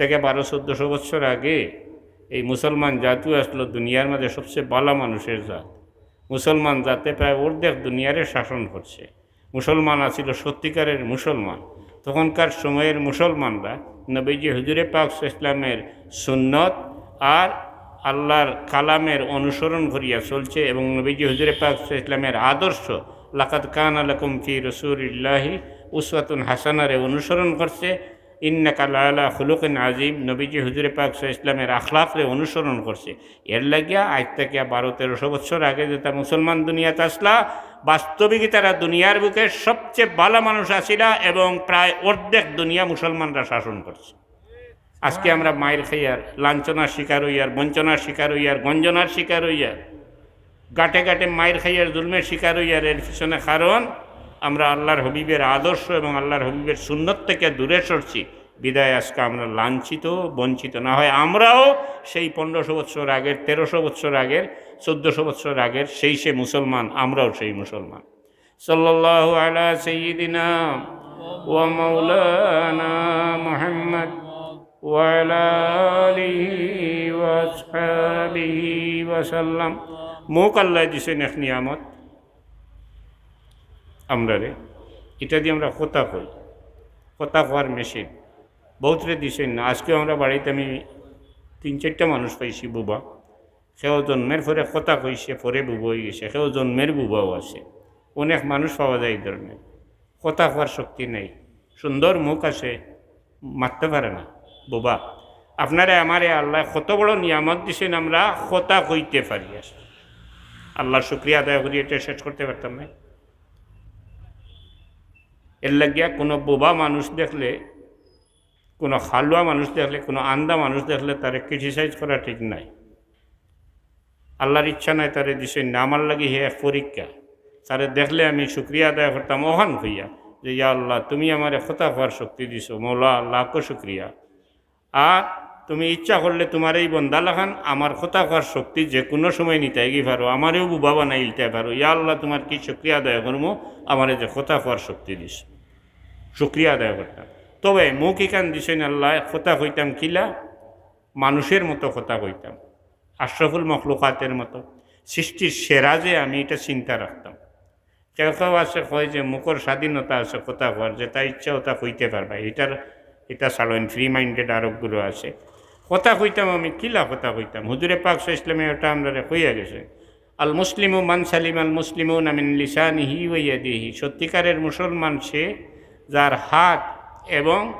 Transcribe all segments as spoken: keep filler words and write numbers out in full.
থেকে বারো চোদ্দশো বছর আগে এই মুসলমান জাতু আসলো দুনিয়ার মাঝে সবচেয়ে বালা মানুষের জাত। মুসলমান জাতে প্রায় অর্ধেক দুনিয়ারে শাসন করছে। মুসলমান আছিল সত্যিকারের মুসলমান। তখনকার সময়ের মুসলমানরা নবীজি হুজুরে পাক সাল্লাল্লাহু আলাইহি ওয়াসাল্লামের সুন্নত আর আল্লাহর কালামের অনুসরণ করিয়া চলছে এবং নবীজি হুজুরে পাক সাল্লাল্লাহু আলাইহি ওয়াসাল্লামের আদর্শ, লাকাদ কানা লাকুম ফি রাসূলিল্লাহি উসওয়াতুন হাসানারে অনুসরণ করছে। ইন্নাকা লাআলা খুলুকিন আজিম, নবীজি হুজুরে পাক সাল্লাল্লাহু আলাইহি ওয়াসাল্লামের আখলাকরে অনুসরণ করছে। এর লাগিয়া আজ থেকে বারো তেরোশো বছর আগে যেটা মুসলমান দুনিয়াত আসলা, বাস্তবিক তারা দুনিয়ার বুকে সবচেয়ে বালা মানুষ আছিলা এবং প্রায় অর্ধেক দুনিয়া মুসলমানরা শাসন করছে। আজকে আমরা মাইর খাইয়ার, লাঞ্ছনার শিকার হইয়ার, বঞ্চনার শিকার হইয়ার, গঞ্জনার শিকার হইয়ার, গাটে গাটে মাইর খাইয়ার, জুলমের শিকার হইয়ার। এর পিছনে কারণ আমরা আল্লাহর হাবিবের আদর্শ এবং আল্লাহর হাবিবের সুন্নত থেকে দূরে সরছি, বিধায় আজকে আমরা লাঞ্ছিত, বঞ্চিত। না হয় আমরাও সেই পনেরোশো বছর আগের, তেরোশো বছর আগের, চোদ্দশো বছর আগের সেই সে মুসলমান, আমরাও সেই মুসলমান। সাল্লাল্লাহু আলা সাইয়্যিদিনা ওয়া মাওলানা মুহাম্মদ ওয়া আলা আলিহি ওয়া আসহাবিহি ওয়া সাল্লাম। মুখ আল্লাহ দিছেন এক নিয়ামত আমরারে, এটা দিয়ে আমরা কথা কই, কথা কওয়ার মেশিন। বহুতরে দিছেন না। আজকেও আমরা বাড়িতে আমি তিন চারটা মানুষ পাইছি বুবা, কেউ জন্মের পরে কথা কইছে, পরে বুবা হয়ে গেছে, কেউ জন্মের বুবাও আছে। অনেক মানুষ পাওয়া যায় এই ধরনের। কথা কওয়ার শক্তি নেই, সুন্দর মুখ আছে, মাততে পারে না বুবা। আপনারে আমারে আল্লাহ কত বড় নিয়ামত দিছেন, আমরা কথা কইতে পারি। আর আল্লাহর শুকরিয়া আদায় করি এটা শেষ করতে পারতাম না। এর লাগিয়া কোনো বোবা মানুষ দেখলে, কোনো হালুয়া মানুষ দেখলে, কোনো আন্দা মানুষ দেখলে তারে ক্রিটিসাইজ করা ঠিক নাই। আল্লাহর ইচ্ছা নাই তারে দিছেন না, আমার লাগি হে এক পরীক্ষা। তারে দেখলে আমি শুকরিয়া আদায় করতাম ওখান হইয়া যে, "ইয়া আল্লাহ, তুমি আমারে কথা কওয়ার শক্তি দিছো, মৌলা, লাখো শুকরিয়া।" আর তুমি ইচ্ছা করলে তোমার এই বন্দা লাখান আমার কথা কওয়ার শক্তি যে কোনো সময় নিতাইগি পারো, আমারেও বুবা বানাই ইলতাই পারো। ইয়া আল্লাহ, তোমার কি শুকরিয়া আদায় করমু, আমারে যে কথা কওয়ার শক্তি দিস, শুকরিয়া আদায় করতাম। তবে মুখ ইখান দিছেন আল্লাহ, কথা কইতাম কিলা, মানুষের মতো কথা কইতাম, আশরাফুল মখলুকাতের মতো, সৃষ্টির সেরা যে আমি, এটা চিন্তা রাখতাম। কেউ কেউ আছে কয় যে মুখর স্বাধীনতা আছে কথা কওয়ার, যেটা ইচ্ছা ওটা কইতে পারবা, এটার, এটা ছাড়ইন, ফ্রি মাইন্ডেড আরোপগুলো আছে। কথা কইতাম আমি, কিলা কথা কইতাম? হুজুরে পাক সাল্লাল্লাহু আলাইহি ওয়াসাল্লামে ওটা আমরারে কইয়া গেছে, "আল মুসলিমু মান সালিমাল মুসলিমুনা মিন লিসানিহি ওয়া ইয়াদিহি।" সত্যিকারের মুসলমান সে যার হাত এবং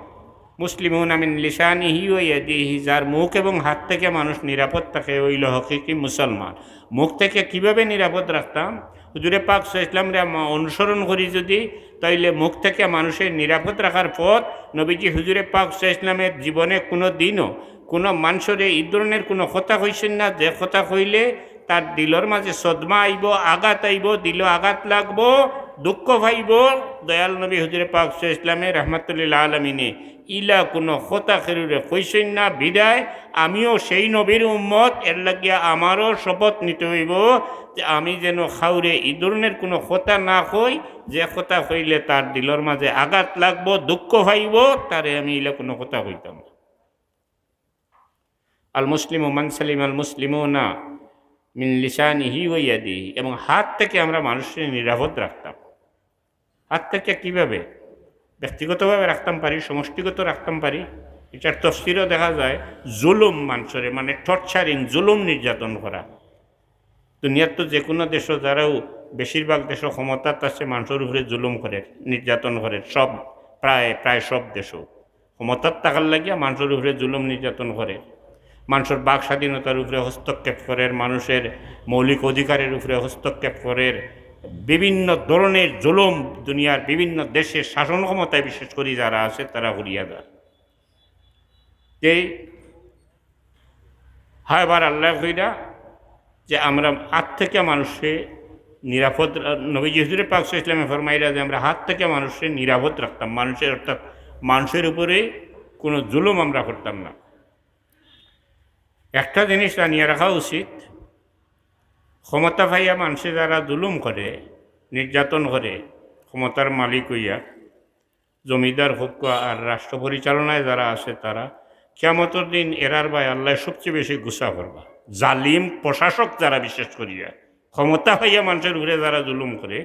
মুসলিমুনা মিন লিসানিহি ওয়া ইয়াদিহি, যার মুখ এবং হাত থেকে মানুষ নিরাপদ থাকে, ওইল হকিকি মুসলমান। মুখ থেকে কিভাবে নিরাপদ রাখতাম? হুজুরে পাক সাল্লাল্লাহু আলাইহি ওয়াসাল্লামরে আমা-, অনুসরণ করি যদি, তাইলে মুখ থেকে মানুষের নিরাপদ রাখার পথ। নবীজি হুজুরে পাক সাল্লাল্লাহু আলাইহি ওয়াসাল্লামের জীবনে কোনো দিনও কোনো মানুষরে এই ধরনের কোনো কথা কইছেন না, যে কথা কইলে তার দিলর মাঝে সদমা আইব, আঘাত আইব, দিল আঘাত লাগবো, দুঃখ পাইব। দয়াল নবী হুজুরে পাক সাল্লাল্লাহু আলাইহি ওয়াসাল্লামে রহমাতুল্লিল আলামিনে ইলা কোনো কথা কেউরে কইছেন না, বিদায় আমিও সেই নবীর উম্মত। এর লাগিয়া আমারও শপথ নিতে হইব যে আমি যেন কাউরে ই ধরনের কোনো কথা না কই, যে কথা কইলে তার দিলর মাঝে আঘাত লাগবো, দুঃখ পাইব, তারে আমি ইলা কোনো কথা কইতাম না। আল মুসলিমু মান সালিমাল মুসলিমুনা মিন লিসানিহি ওয়া ইয়াদিহি, এবং হাত থেকে আমরা মানুষকে নিরাপদ রাখতাম। হাত থেকে কিভাবে? ব্যক্তিগতভাবে রাখতাম পারি, সমষ্টিগত রাখতাম পারি। এটার তফসিরও দেখা যায় জুলুম মানুষরে, মানে টর্চারিং, জুলুম নির্যাতন করা। দুনিয়ার তো যে কোনো দেশও যারাও, বেশিরভাগ দেশও ক্ষমতাত আছে মানুষের উপরে জুলুম করে, নির্যাতন করে, সব, প্রায়, প্রায় সব দেশও। ক্ষমতাত থাকার লাগিয়া মানুষের উপরে জুলুম নির্যাতন করে, মানুষের বাক স্বাধীনতার উপরে হস্তক্ষেপ করে, মানুষের মৌলিক অধিকারের উপরে হস্তক্ষেপ করে, বিভিন্ন ধরনের জুলুম দুনিয়ার বিভিন্ন দেশের শাসন ক্ষমতায় বিশেষ করে যারা আছে তারা করিয়া যায়। যে হায়বার আল্লাহ কইরা যে আমরা হাত থেকে মানুষকে নিরাপদ, নবীজি হুজুরে পাক সাল্লাল্লাহু আলাইহি ওয়াসাল্লামে ফরমাইরা যে আমরা হাত থেকে মানুষকে নিরাপদ রাখতাম, মানুষের, অর্থাৎ মানুষের উপরে কোনো জুলুম আমরা করতাম না। একটা জিনিস জানিয়ে রাখা উচিত, ক্ষমতা পাইয়া মানুষে যারা জুলুম করে, নির্যাতন করে, ক্ষমতার মালিক হইয়া, জমিদার হোক আর রাষ্ট্র পরিচালনায় যারা আছে তারা, কিয়ামতর দিন এরার বায় আল্লায় সবচে বেশি গুসা করবা। জালিম প্রশাসক যারা, বিশেষ করিয়া ক্ষমতা পাইয়া মানষর উপরে যারা জুলুম করে,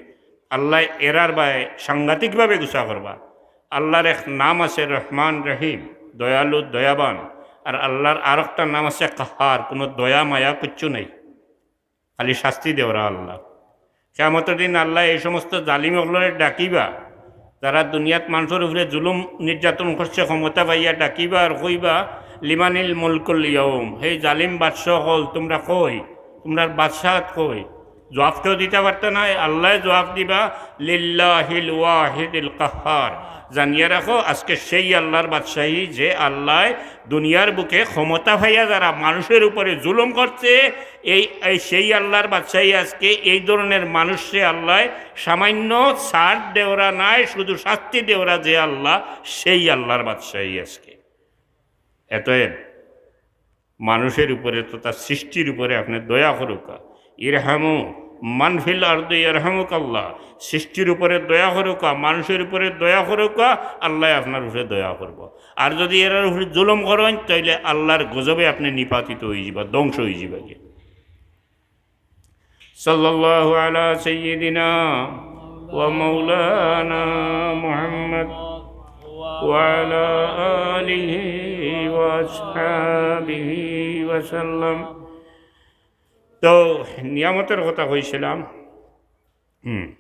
আল্লায় এরার বায় সাংঘাতিকভাবে গুসা করবা। আল্লার এক নাম আছে রহমান রহিম, দয়ালু দয়াবান, আর আল্লার আরকটা নাম আছে কাহ্হার, কুনু দয়া মায়া কিচ্ছু নাই, খালি শাস্তি দেওরা আল্লা। কিয়ামতর দিন আল্লায় এই সমস্ত জালিম অকলরে ডাকিবা, যারা দুনিয়াত মানষর উপরে জুলুম নির্যাতন করছে, ক্ষমতা পাইয়া ডাকিবা আর কইবা, "লিমানিল মুলকুল ইয়াউম", হে জালিম বাদশা অকল, তুমরা কই? তুমরার বাদশাহত কই? জবাব কেউ দিতা পারতা নায়, আল্লায় জবাব দিবা, "লিল্লাহিল ওয়াহিদিল কাহ্হার।" জানিয়া রাখো, আজকে সেই আল্লার বাদশাহী, যে আল্লায় দুনিয়ার বুকে ক্ষমতা পাইয়া যারা মানষর উপরে জুলুম করছে, এই, এই সেই আল্লার বাদশাহী আজকে। এই ধরনের মানষরে আল্লায় সামান্য ছাড় দেওরা নায়, শুধু শাস্তি দেওরা যে আল্লা, সেই আল্লার বাদশাহী আজকে। অতএব মানষর উপরে তথা সৃষ্টির উপরে আপনে দয়া করউক্কা। ইরহামু মান ফিল আরদি ইয়ারহামুকাল্লাহ। সৃষ্টির উপরে দয়া করউক্কা, মানষর উপরে দয়া করউক্কা, আল্লায় আপনার উপরে দয়া করবো। আর যুদি এরার উপরে জুলুম করইন, তাইলে আল্লার গজবে আপনে নিপাতিত অইযিবা, ধ্বংস অইযিবা গিয়া। সাল্লাল্লাহু আলা সাইয়্যিদিনা ওয়া মাওলানা মুহাম্মদ ওয়া আলা আলিহি ওয়া আসহাবিহি ওয়া সাল্লাম। তো নিয়ামতর কথা কইছিলাম। হুম,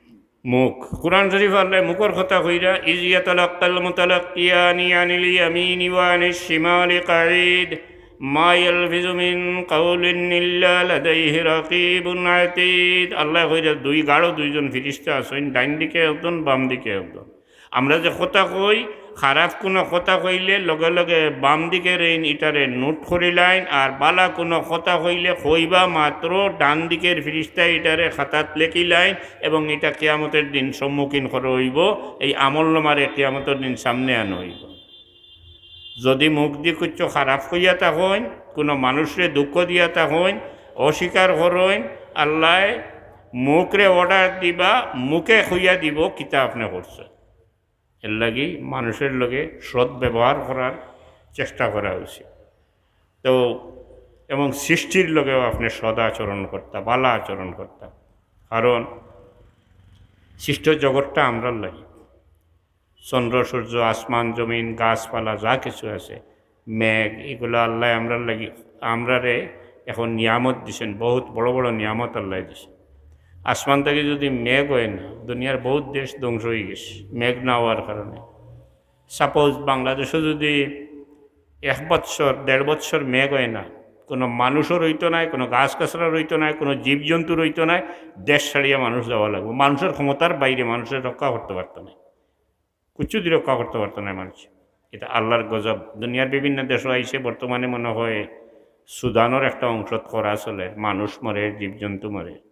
মুখ। কুরআন শরীফ আল্লায় মুখর কথা কইরা, "ইয ইয়াতালাক্কাল মুতালাক্কিয়ানি আনিল ইয়ামিনি ওয়া আনিশ শিমালি কাঈদ, মা ইয়ালফিযু মিন কাওলিন ইল্লা লাদাইহি রাকিবুন আতীদ।" আল্লায় কইরা, দুই গাড়ো দুইজন ফিরিস্তা আছইন, ডাইন দিকে একজন, বাম দিকে একজন। আমরা যে কথা কই, খারাপ কুনু কথা কইলে লগে লগে বাম দিকের এইন ইটারে নোট করিলাইন, আর বালা কুনু কথা কইলে কইবা মাত্র ডান দিকের ফিরিস্তা ইটারে খাতাত লেখিলাইন, এবং ইটা কিয়ামতর দিন সম্মুখীন করা অইবো, এই আমলনামারে কিয়ামতর দিন সামনে আনা অইবো। যুদি মুখদি কুচ্ছু খারাপ কইয়া থাকইন, কুনু মানুষরে দুঃখ দিয়া থাকইন, অস্বীকার করইন, আল্লায় মুখরে order দিবা, মুখে কইয়া দিবো কিতা আপনে করছইন। এরলাগি মানুষর লগে সৎ ব্যবহার করার চেষ্টা করা উচিত। তো এবং সৃষ্টির লগেও আপনে সদাচরণ করতা, বালা আচরণ করতা, কারণ সৃষ্ট জগৎটা আমরার লাগি। চন্দ্র, সূর্য, আসমান, জমিন, গাছপালা, যা কিছু আছে, মেঘ, ইগুলা আল্লায় আমরার লাগি, আমরারে এখন নিয়ামত দিছইন, বহুত বড় বড় নিয়ামত আল্লায় দিছইন। আসমান থাকি যুদি মেঘ অয় না, দুনিয়ার বহুত দেশ ধ্বংস অইগেছে মেঘ না অওয়ার কারণে। Suppose বাংলাদেশো যুদি এক বৎসর, দেড় বৎসর মেঘ অয় না, কুনু মানুষও রইতো নায়, কুনু গাছ-গাছরা রইতো নায়, কুনু জীবজন্তু রইতো নায়, দেশ ছাড়িয়া মানুষ যাওয়া লাগবো। মানুষর ক্ষমতার বাইরে, মানুষরে রক্ষা করতে পারতো নায়। কুচ্ছুদি রক্ষা করতে পারতো নায় মানুষ। ইটা আল্লার গজব। দুনিয়ার বিভিন্ন দেশো আইছে, বর্তমানে মনে হয় সুদানর একটা অংশত করা চলে, মানুষ মরে, জীবজন্তু মরে।